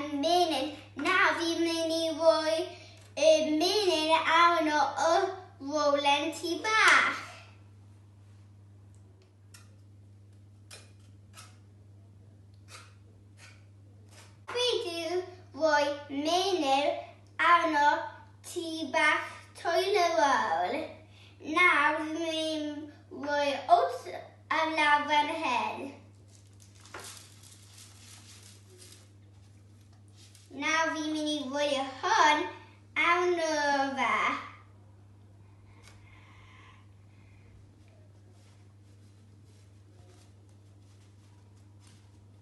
y menyn. Nawr fi'n mynd i roi y menyn arno y rolen ti bach. Fi di roi menyn arno ti bach toilet roll. Nawr fi'n rhoi oats ar lawr fan hyn. Nawr fi'n mynd i roi hwn arno fe.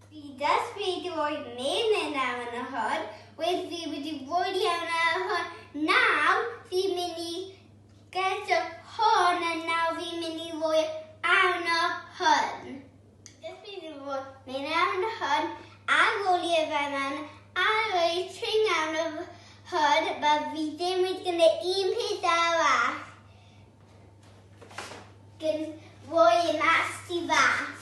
Fi just wedi rhoi menyn arno hwn. Wedd fi wedi rhoi arno hwn. Nawr fi'n mynd i gyda hwn a nawr fi'n mynd i roi arno hwn. Just wedi rhoi menyn arno hwn a rolio fe mewn a rhoi tring arno hwn, mae fi ddim wedi gwneud un peth arall. Gyn rhoi e mas tu fas.